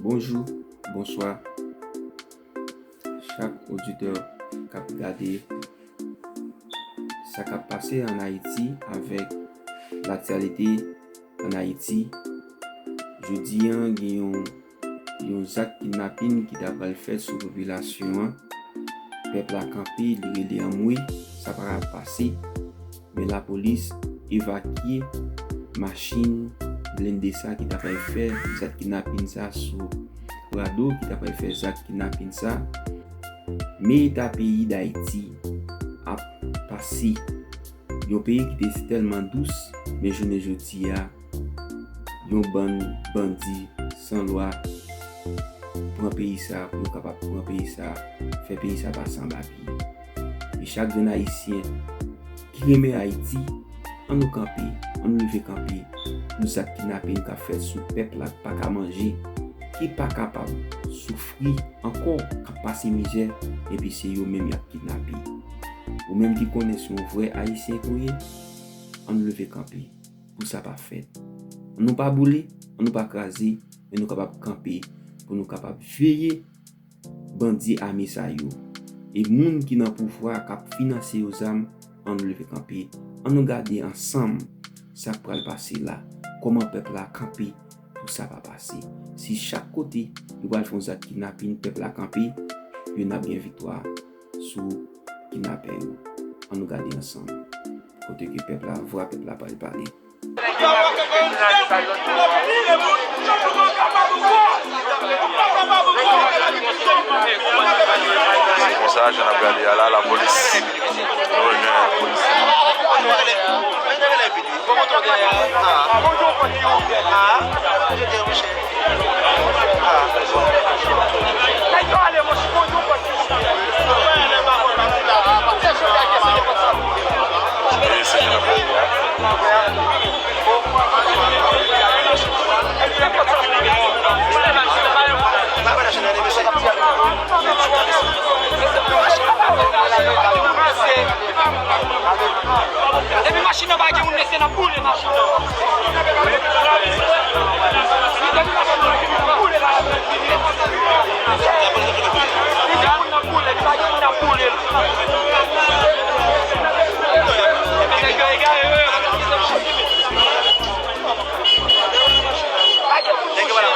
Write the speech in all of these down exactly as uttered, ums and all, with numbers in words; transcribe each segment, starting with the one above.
Bonjou, bonswa, chak oditè k ap gade sa k ap pase ann Ayiti avèk laktyalite ann Ayiti. Jodi a, gen yon, yon zak kidnapin ki ta pral fèt sou popilasyon an. Pèp la kanpe, li rele anmwe, sa pa ka pase. Men lapolis evakye machin blende sa ki ta pral fè zak kidnapin sa sou Prado, ki ta pral fè zak kidnapin sa. Men eta peyi Dayiti ap pase. Yon peyi ki te tèlman dous, men jounen jodi a, yon bann bandi san lwa pran peyi sa pou yo kapab pran peyi sa, fè peyi sa pase anba pye. E chak grenn Ayisyen ki renmen Ayiti, ann nou kanpe, ann nou leve kanpe pou zak kidnapin k ap fèt sou pèp la k pa ka manje, ki pa kapab soufri ankò, k ap pase mizè, epi se yo menm y ap kidnape. Ou menm ki konnen se yon vrè Ayisyen ke w ye, ann nou leve kanpe pou sa pa fèt. Ann nou pa boule, ann nou pa kraze, men nou kapab kanpe pou nou kapab veye bandi ame sa yo. E moun ki nan pouvwa k ap finanse yo zam, ann nou leve kanpe, ann nou gade ansanm sa k pral pase la, kòman pèp la kanpe pou sa pa pase. Si chak kote yo pral fè yon zak kidnapin, pèp la kanpe, yo n ap gen viktwa sou kidnapè yo. Ann nou gade ansanm kote ke pèp la, vwa pèp la pral pale. Se konsa, jan n ap gade a la, lapolis, nou wè gen polis. Depi machin nan pa gen moun, mesye, n ap boule machin nan. Depi machin nan pa gen moun, n ap boule machin nan. Depi moun nan boule, depi pa gen moun, n ap boule l. Epi nèg yo egare, wi. Pa gen moun, monchè.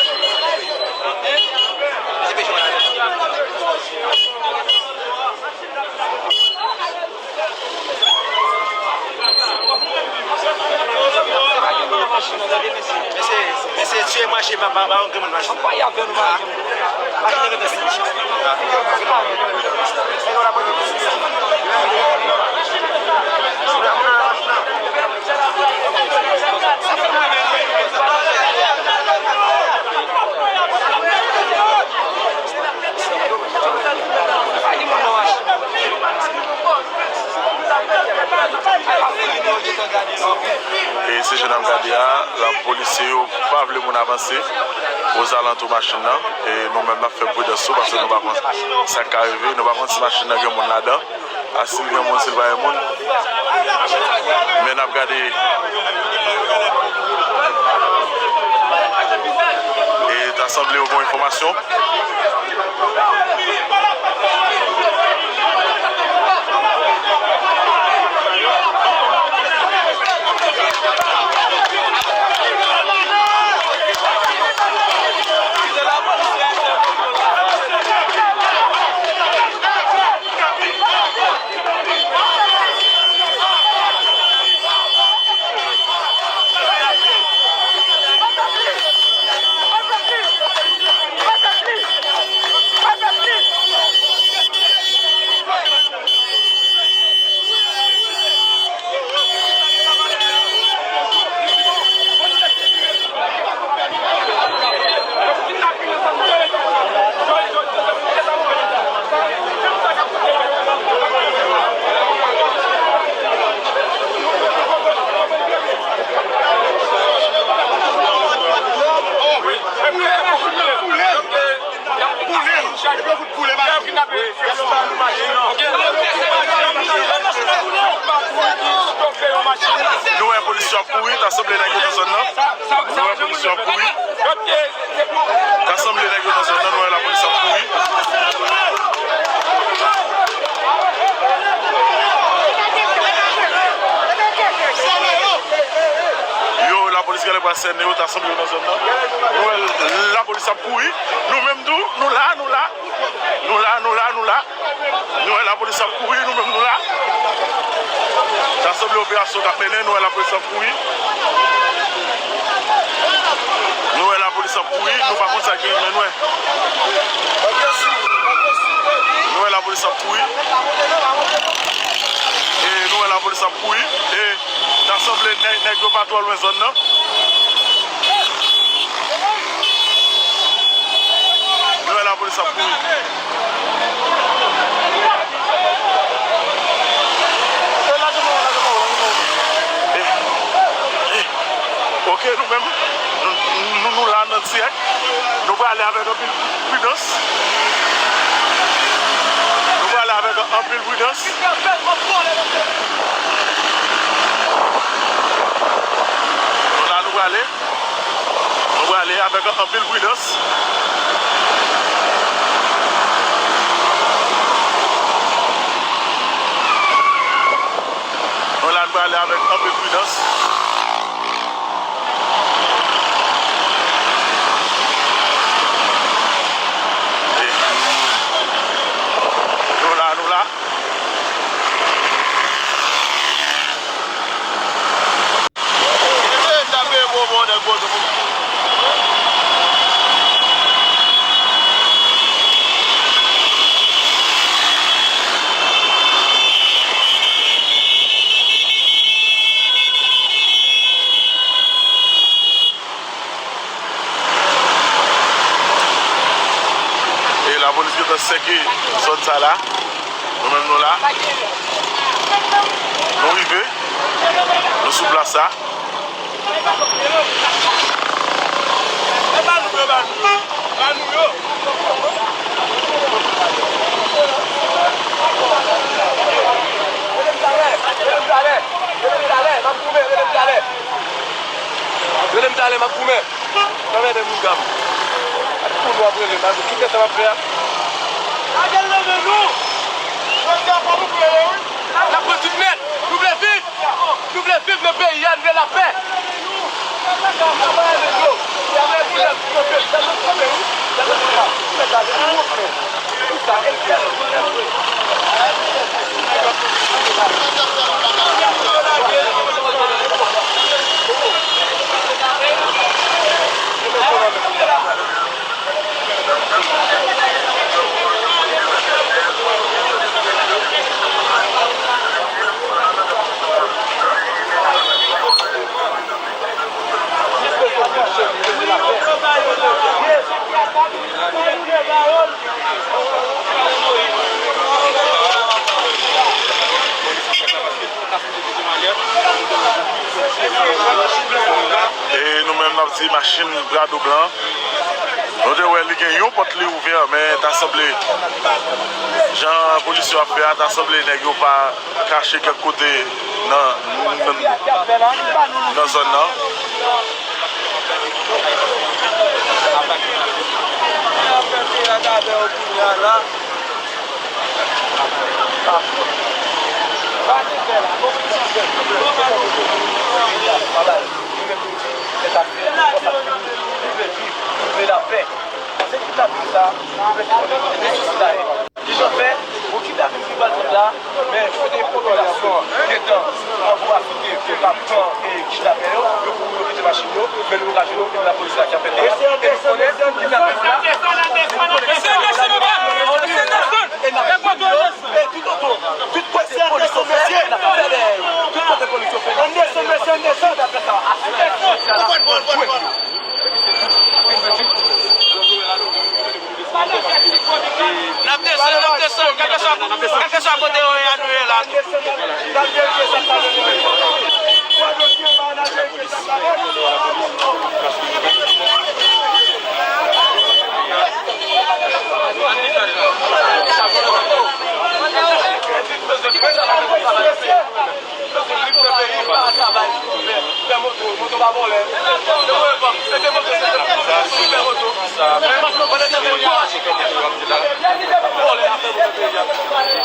Mesye, mesye, tiye mache, pa, pa, pa, yon grenn machin. Machin nan rete. E se jan n ap gade a, la polisye yo pa vle moun avanse ozalantou machin nan. E nou menm n ap fè pridans tou, paske nou pa konn sa k ka rive, nou pa konn si machin nan gen moun ladan. A, si l gen moun, si l pa gen moun. Men n ap gade. E ta sanble yo gen enfòmasyon. Nou wè polisye ap kouri, ta sanble nèg yo nan zòn nan. Nou wè polisye ap kouri. Ta sanble nèg Sène yo ta sanble yo nan zòn nan. Nou wè lapolis ap kouri. Nou menm tou, nou la, nou la. Nou la, nou la, nou la. Nou wè lapolis ap kouri, nou menm nou la. Ta sanble operasyon k ap mennen, nou wè lapolis ap kouri. Nou wè lapolis ap kouri, nou pa konn sa k gen, men nou wè. Nou wè lapolis ap kouri. E nou wè lapolis ap kouri. E ta sanble nèg, nèg yo pa twò lwen zòn nan. Nou wè lapolis ap kouri. Eh, eh, ok, nou menm, nou, nou, nou la nan dirèk. Nou prale avèk anpil pridans. Nou prale avèk anpil pridans. Nou la, nou prale. Nou prale avèk anpil pridans. Nou la, nou prale avèk anpil pridans. Nou la, nou la. E lapolis gentan sèke zòn sa la. Nou menm nou la. Nou rive. Nou sou plas la. Rele m talè, m ap goumen. Rele m talè, m ap goumen. Nan men de moun gam. Ak moun w ap rele m, ki tèt sa m ap fè a? Lage l nan men nou! Jodi a fò nou prale, wi. N ap pran tout nèt. Nou vle viv. Nou vle viv nan peyi a, nou vle lapè. E nou menm n ap di machin Prado blan. Nou te wè li gen yon pòt li ouvè, men ta sanble jan polis yo ap fè a, ta sanble nèg yo pa kache kèk kote nan, nan, nan zòn nan. Ki jan fè, bon, kidnapin ki pral fèt la, men kote popilasyon an gentan anvo afite pou yo ka pran, e, kidnapè yo, yo kouri, yo kite machin yo, men nou ka jwenn yo, e lapolis la ki ap fè dèyè. E nou konnen kidnapè yo la, e nou konnen kidnapè yo la, e n ap jwenn yo, e toutotan, tout kote polis yo fè, n ap fè dèyè yo. Tout kote polis yo fè, n ap fè dèyè yo, paske kidnapè sa a, aswè, n ap jwenn yo. N ap desann, n ap desann, kèlkeswa, kèlkeswa kote yo ye a, nou ye la tou.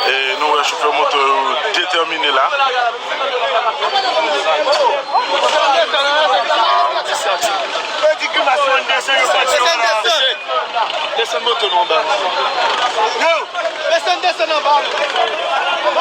E nou wè chofè moto yo detèmine la. Moto nou anba. Yo, desann, desann anba. Yo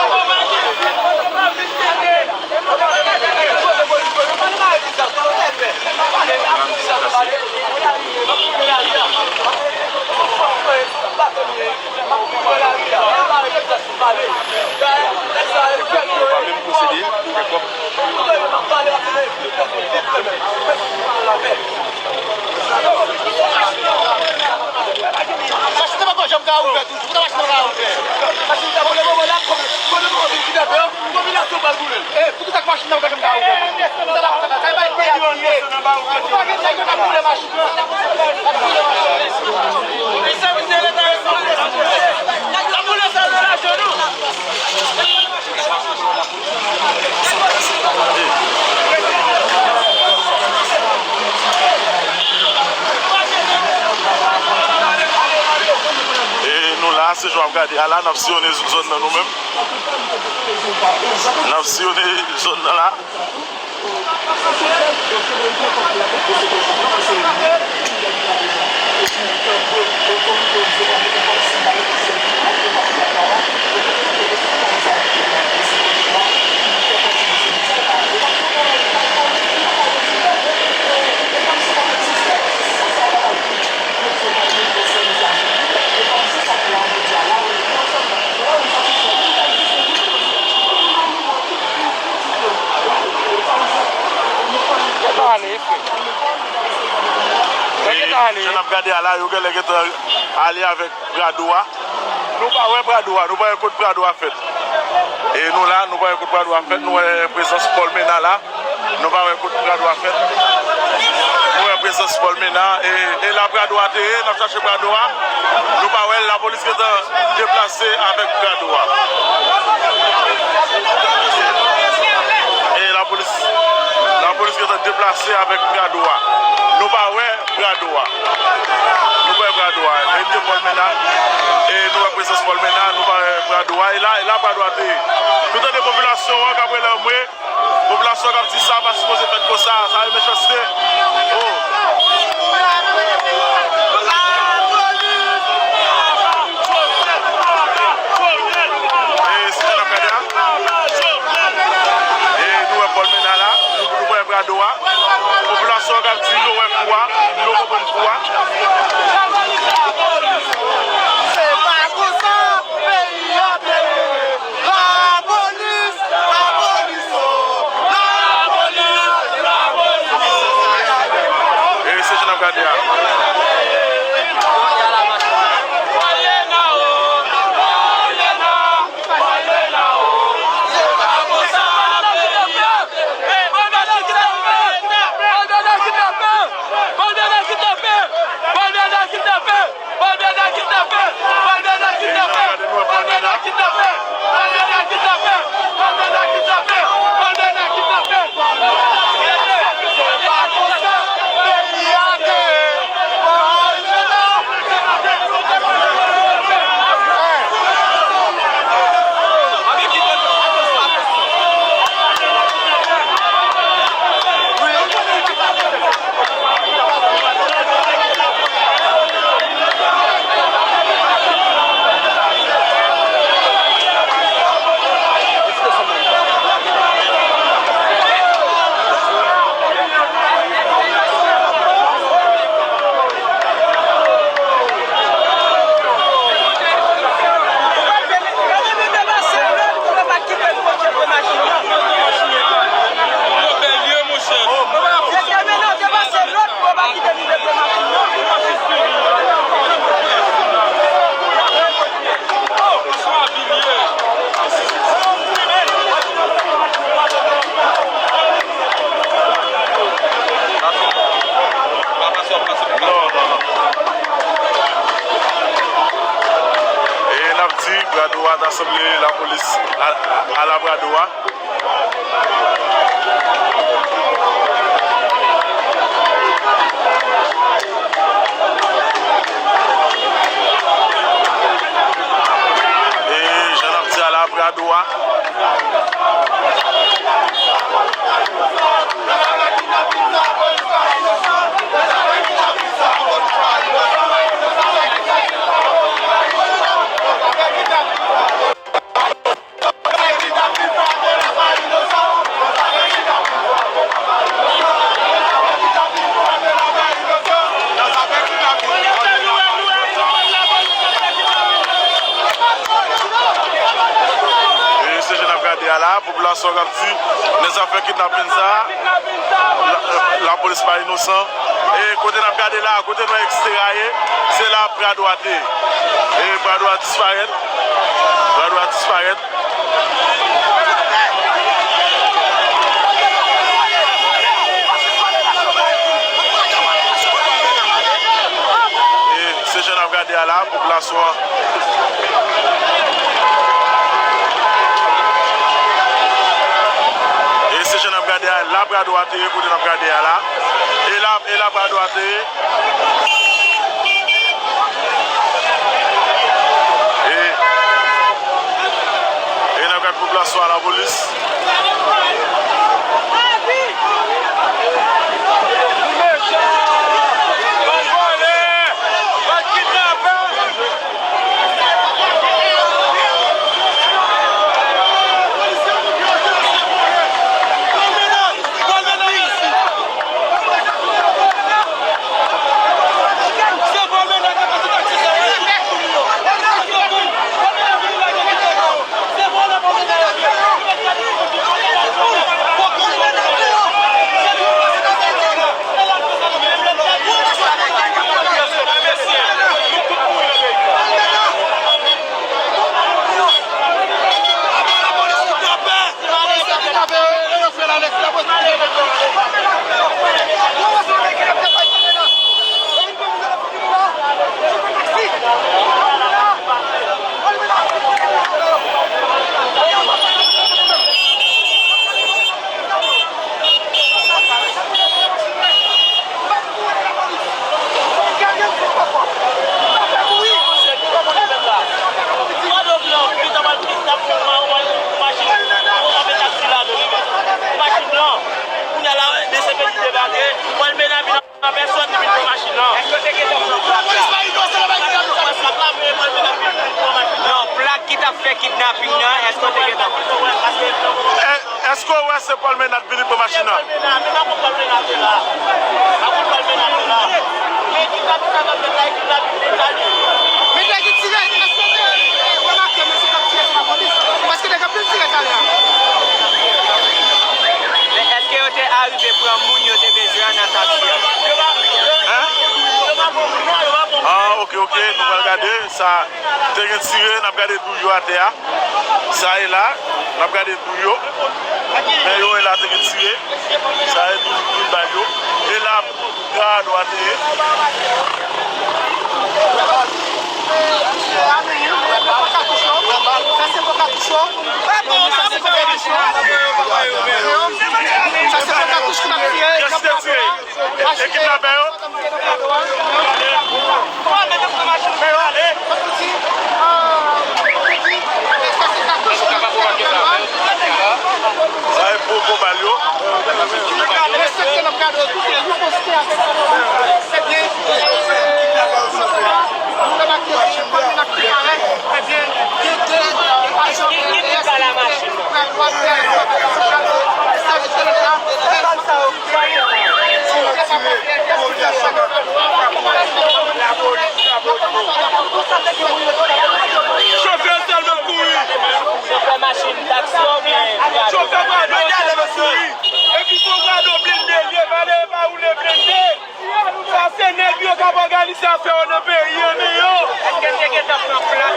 pa menm posede kèk kòb. Machin nan poko janm ka ouvè toujou. Poukisa machin nan ka ouvè? Machin nan pou le moman la, pou le moman vin kidnape an, popilasyon pral boule l. Eh, poukisa machin nan poko janm ka ouvè toujou? Poukisa la, sa, sa, sa, sa, sa, pa gen nèg yo k ap boule machin nan. N ap boule machin nan. N ap boule machin nan. N ap boule sa nan lajan nou. E nou la, se jan w ap gade a la, n ap siyonnen zòn nan nou menm. N ap siyonnen zòn nan la. Gentan ale, frè. Gentan ale. Jan n ap gade a la, yo genlè gentan ale avèk Prado a. Nou pa wè Prado a, nou pa wè kot Prado a fèt. E nou la, nou pa wè kot Prado a fèt, nou wè prezans Paul Mena la. Nou pa wè kot Prado a fèt. Nou wè prezans Paul Mena, e, e la Prado a te ye, n ap chache Prado a. Nou pa wè l, lapolis gentan deplase avèk Prado a. E lapolis, lapolis gentan deplase avèk Prado a. Nou pa wè Prado a. Nou pa wè Prado a. Men te Paul Mena. E nou wè prezans Paul Mena, nou pa wè Prado a. E la, e la Prado a te ye. Nou tande popilasyon an k ap rele anmwe. Popilasyon k ap di sa pa sipoze fèt konsa, sa e mechanste. Oh. E se sa n ap gade a. E nou wè Paul Mena la, nou, nou wè Prado a. Popilasyon k ap di yo wè kou a, yo konprann kou a. Se pa konsa peyi a te ye. Lapolis, lapolis, oh, lapolis, lapolis. E se jan n ap gade a. Non, non, non. E n ap di, Prado a ta sanble lapolis a, a la Prado a. E jan n ap di a la, Prado a. Popilasyon k ap di, nan zafè kidnapin sa a, la, lapolis pa inosan. E kote n ap gade la, kote nou wè Extera ye, se la Prado a te ye. E Prado a disparèt. Prado a disparèt. E se jan n ap gade a la, popilasyon an. E se jan n ap gade a, la Prado a te ye, kote n ap gade a la. E la, e la Prado a te ye. E, e n ap gade popilasyon a, lapolis. Machin blan. Kounye a la, D C P J debake. Pòl Mena vin an pèsòn, li vin pran machin nan. Èske w te gentan pran plak la? Èske w wè se plak la, men Pòl Mena vin pran machin nan? Non, plak ki t ap fè kidnaping nan, èske w te gentan pran? Èske w wè se Pòl Mena k vin pran machin nan? Pòl Mena, men pa konn Pòl Mena te la. Pa konn Pòl Mena te la. Men kidnaping sa t ap fèt la, e kidnaping Nèg la tire, èske w te remake mesye k ap tire sou lapolis? Paske nèg anpil tire talè a. Men èske yo te arive pran moun yo te bezwen an nan taksi a? Hein? Ah, ok, ok, nou pral gade sa. Te gen tire, n ap gade dou yo atè a. Sa e la, n ap gade dou yo. Men yo e la te gen tire. Sa e dou, dou bal yo. E la, Prado a te ye. Kiyès ki te tire? E kidnapè yo? Sa e gwo, gwo bal yo. Chofè sèlman kouri. Chofè machin taksi oubyen Prado? Chofè Prado sèlman kouri. Epi se yon Prado blende l ye, malere pa woule blende. Sa se nèg yo k ap òganize afè yo nan peyi an, men yo. Èske l te gentan pran plak?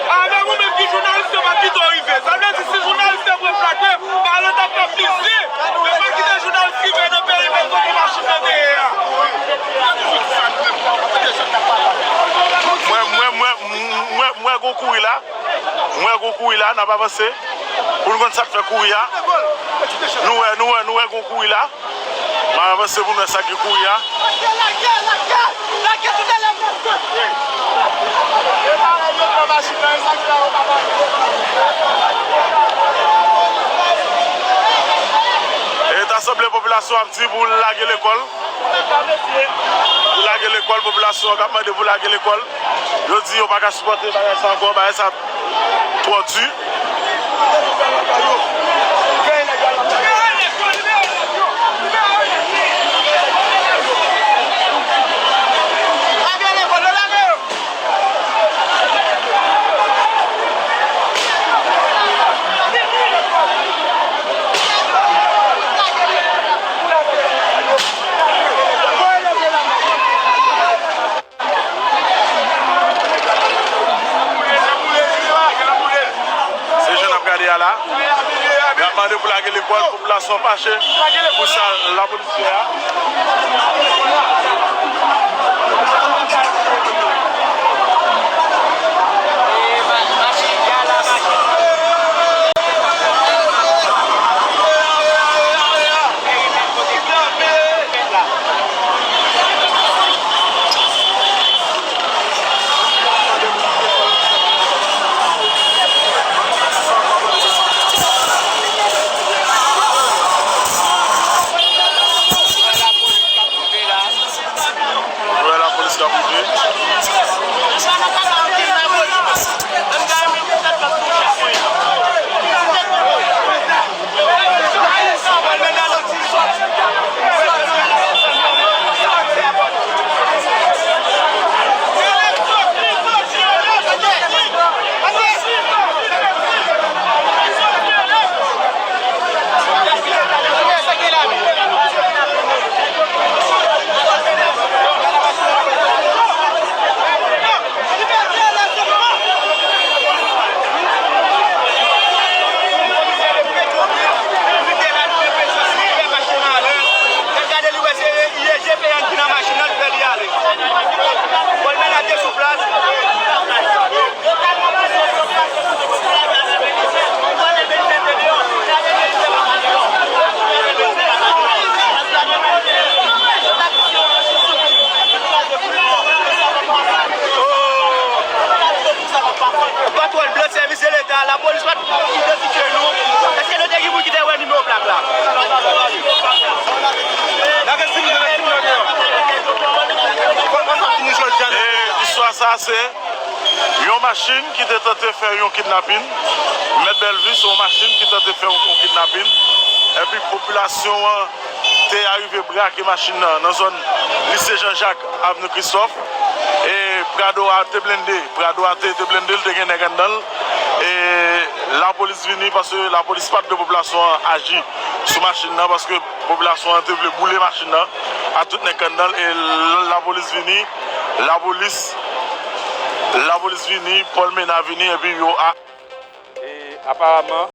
A, men ou menm ki jounalis, yo pa t kite w rive. Sa vle di, si jounalis te pran plak, men, balon t ap fè plizyè. Yo pa kite jounalis rive nan peyi, men kote machin nan te ye a. Mwen, mwen, mwen, mwen, mwen, mwen gon kouri la. Mwen gon kouri la, n ap avanse. Pou nou konn sa k fè kouri a. Nou wè, nou wè, nou wè gon kouri la. M ap avanse pou n wè sa ki kouri a. E ta sanble popilasyon ap di pou lage lekòl. Pou lage lekòl, popilasyon k ap mande pou lage lekòl. Yo di yo pa ka sipòte bagay sa ankò, bagay sa twò di. Y ap mande pou lage lekòl, popilasyon fache pou sa lapolis fè a. Wè lapolis k ap rive. Patwòl blan, sèvis de Leta, lapolis pa t idantifye nou. Èske nou te gen moun ki te wè nimewo plak la? E istwa sa se yon machin ki te tante fè yon kidnapin. Mèt Bèlvi, se yon machin ki tante fè yon, yon kidnapin. Epi popilasyon an te arive brake machin nan nan zòn Lise Jan Jak, Avni Kristòf. E Prado a te blende, Prado a te, te blende, l te gen nèg anndan l. E lapolis vini paske lapolis pa t vle popilasyon an aji sou machin nan paske popilasyon an te vle boule machin nan ak tout nèg anndan l. E l-, lapolis vini, lapolis, lapolis vini, Paul Mena vini, epi yo a-, e aparaman,